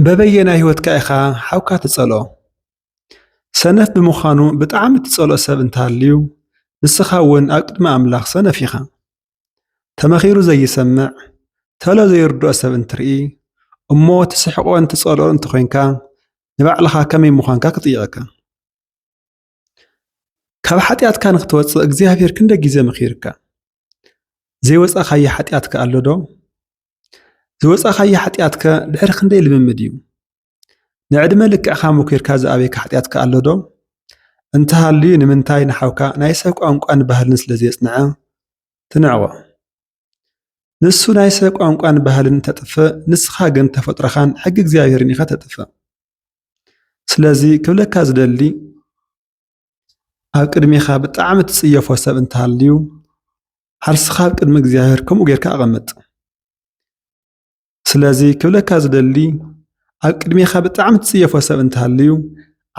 በበየናይ ህይወትካ ኢኻ ሓውካ ትጸልኦ? ሰነፍ ብምዃኑ ብጣዕሚ ትጸልኦ ሰብ እንተሃልዩ፣ ንስኻ እውን ኣብ ቅድሚ ኣምላኽ ሰነፍ ኢኻ። ተመኺሩ ዘይሰምዕ፣ ተሎ ዘይርድኦ ሰብ እንትርኢ፣ እሞ ትስሕቆን ትጸልኦን እንተኾይንካ፣ ንባዕልኻ ከመይ ምዃንካ ክጥይቐካ። ካብ ሓጢኣትካ ንኽትወጽእ እግዚኣብሔር ክንደይ ግዜ መኺርካ? ዘይወጻኻዮ ሓጢኣትካ ኣሎ ዶ? ዝወጻኻዮ ሓጢኣትከ ድሕሪ ክንደይ ልምምድ እዩ? ንዕድመ ልክዕካ መኪርካ ዝኣበየካ ሓጢኣትከ ኣሎ ዶ? እንተሃልዩ ንምንታይ ንሓውካ ናይ ሰብ ቋንቋን ባህልን ስለ ዘየጽንዐ ትንዕቆ? ንሱ ናይ ሰብ ቋንቋን ባህልን እንተጥፍእ፣ ንስኻ ግን ተፈጥሮኻን ሕጊ እግዚኣብሔርን ኢኻ ተጥፍእ። ስለዚ ክብለካ ዝደሊ፣ ኣብ ቅድሜኻ ብጣዕሚ ትጽየፎ ሰብ እንተሃልዩ፣ ዓርስኻ ኣብ ቅድሚ እግዚኣብሔር ከምኡ ጌርካ ኣቐምጥ። ስለዚ ክብለካ ዝደሊ፣ ኣብ ቅድሜኻ ብጣዕሚ ትጽየፎ ሰብ እንተሃልዩ፣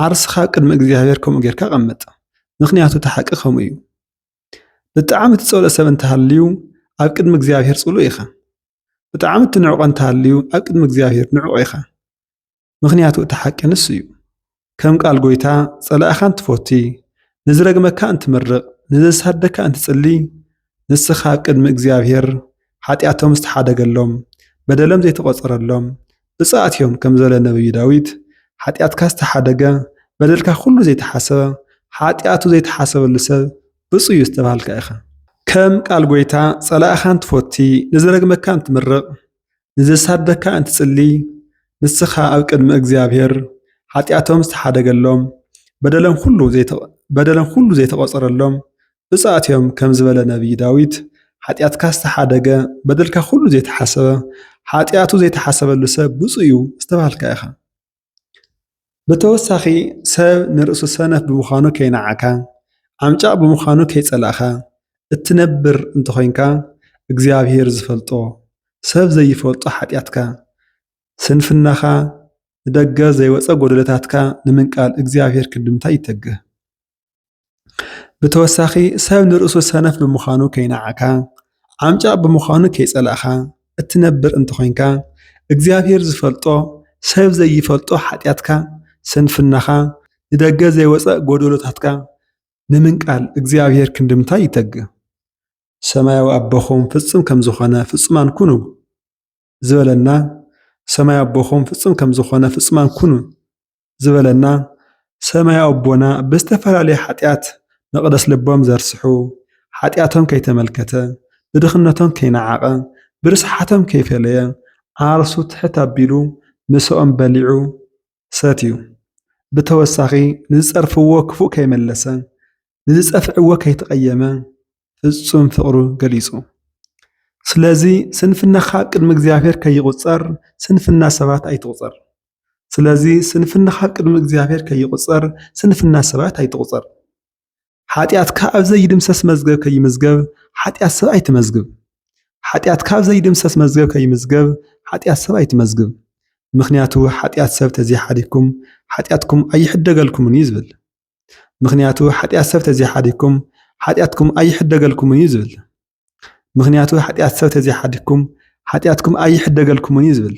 ዓርስኻ ኣብ ቅድሚ እግዚኣብሔር ከምኡ ጌርካ ኣቐምጥ። ምኽንያቱ እቲ ሓቂ ከምኡ እዩ። ብጣዕሚ ትጸልኦ ሰብ እንተሃልዩ፣ ኣብ ቅድሚ እግዚኣብሔር ጽሉእ ኢኻ። ብጣዕሚ ትንዕቆ እንተሃልዩ፣ ኣብ ቅድሚ እግዚኣብሔር ንዕቆ ኢኻ። ምኽንያቱ እቲ ሓቂ ንሱ እዩ። ከም ቃል ጎይታ፣ "ጸላእኻን ትፈቲ፣ ንዝረግመካ እንትምርቕ፣ ንዘሳደካ እንትጽሊ፣ ንስኻ ኣብ ቅድሚ እግዚኣብሔር ሓጢኣቶም ዝተሓደገሎም፣ በደሎም ዘይተቖጸረሎም ብጻት እዮም" ከም ዝበለ ነብዩ ዳዊት፣ ሓጢኣትካ ዝተሓደገ፣ በደልካ ኩሉ ዘይተሓሰበ፣ ሓጢኣቱ ዘይተሓሰበሉ ሰብ ብጹእ እዩ ዝተባህልካ ኢኻ። ከም ቃል ጎይታ፣ "ጸላእኻን ትፈቲ፣ ንዝረግመካ እንትምርቕ፣ ንዘሳደካ እንትጽሊ፣ ንስኻ ኣብ ቅድሚ እግዚኣብሔር ሓጢኣቶም ዝተሓደገሎም፣ በደሎም ኩሉ ዘይተ-፣ በደሎም ኩሉ ዘይተቖጸረሎም ብጻት እዮም" ከም ዝበለ ነብይ ዳዊት፣ ሓጢኣትካ ዝተሓደገ፣ በደልካ ኩሉ ዘይተሓሰበ፣ ሓጢኣቱ ዘይተሓሰበሉ ሰብ ብጹእ እዩ ዝተባህልካ ኢኻ። ብተወሳኺ፣ ሰብ ንርእሱ ሰነፍ ብምዃኑ ከይነዓኻ፣ ዓምጫቕ ብምዃኑ ከይጸላእኻ እትነብር እንተኾይንካ፣ እግዚኣብሔር ዝፈልጦ፣ ሰብ ዘይፈልጦ ሓጢኣትካ፣ ስንፍናኻ፣ ንደገ ዘይወጸ ጎደሎታትካ ንምንቃል እግዚኣብሔር ክንዲ ምንታይ ይተግህ። ብተወሳኺ፣ ሰብ ንርእሱ ሰነፍ ብምዃኑ ከይነዓኻ፣ ዓምጫቕ ብምዃኑ ከይጸላእኻ እትነብር እንተኾይንካ፣ እግዚኣብሔር ዝፈልጦ፣ ሰብ ዘይፈልጦ ሓጢኣትካ፣ ስንፍናኻ፣ ንደገ ዘይወጸ ጎደሎታትካ ንምንቃል እግዚኣብሔር ክንዲ ምንታይ ይተግህ። "ሰማያዊ ኣቦኹም ፍጹም ከም ዝኾነ ፍጹማን ኩኑ" ዝበለና፣ ሰማያዊ ኣቦኹም ፍጹም ከም ዝኾነ ፍጹማን ኩኑ ዝበለና፣ ሰማያዊ ኣቦና ብዝተፈላለየ ሓጢኣት መቕደስ ልቦም ዘርስሑ፣ ሓጢኣቶም ከይተመልከተ፣ ብድኽነቶም ከይነዓቐ፣ ብርስሓቶም ከይፈለየ፣ ዓርሱ ትሕት ኣቢሉ ምሳኦም በሊዑ ሰትዩ። ብተወሳኺ ንዝጸርፍዎ ክፉእ ከይመለሰ፣ ንዝጸፍዕዎ ከይተቐየመ ፍጹም ፍቕሩ ገሊጹ። ስለዚ ስንፍናኻ ኣብ ቅድሚ እግዚኣብሔር ከይቑጸር ስንፍና ሰባት ኣይትቑጸር። ስለዚ ስንፍናኻ ኣብ ቅድሚ እግዚኣብሔር ከይቑጸር ስንፍና ሰባት ኣይትቑጸር። ሓጢኣትካ ኣብ ዘይድምሰስ መዝገብ ከይምዝገብ ሓጢኣት ሰብ ኣይትመዝግብ። ሓጢኣትካ ኣብ ዘይድምሰስ መዝገብ ከይምዝገብ ሓጢኣት ሰብ ኣይትመዝግብ። ምኽንያቱ ሓጢኣት ሰብ ተዘይሓዲግኩም ሓጢኣትኩም ኣይሕደገልኩምን እዩ ዝብል። ምኽንያቱ ሓጢኣት ሰብ ተዘይሓዲግኩም ሓጢኣትኩም ኣይሕደገልኩምን እዩ ዝብል። ምኽንያቱ ሓጢኣት ሰብ ተዘይሓዲግኩም ሓጢኣትኩም ኣይሕደገልኩምን እዩ ዝብል።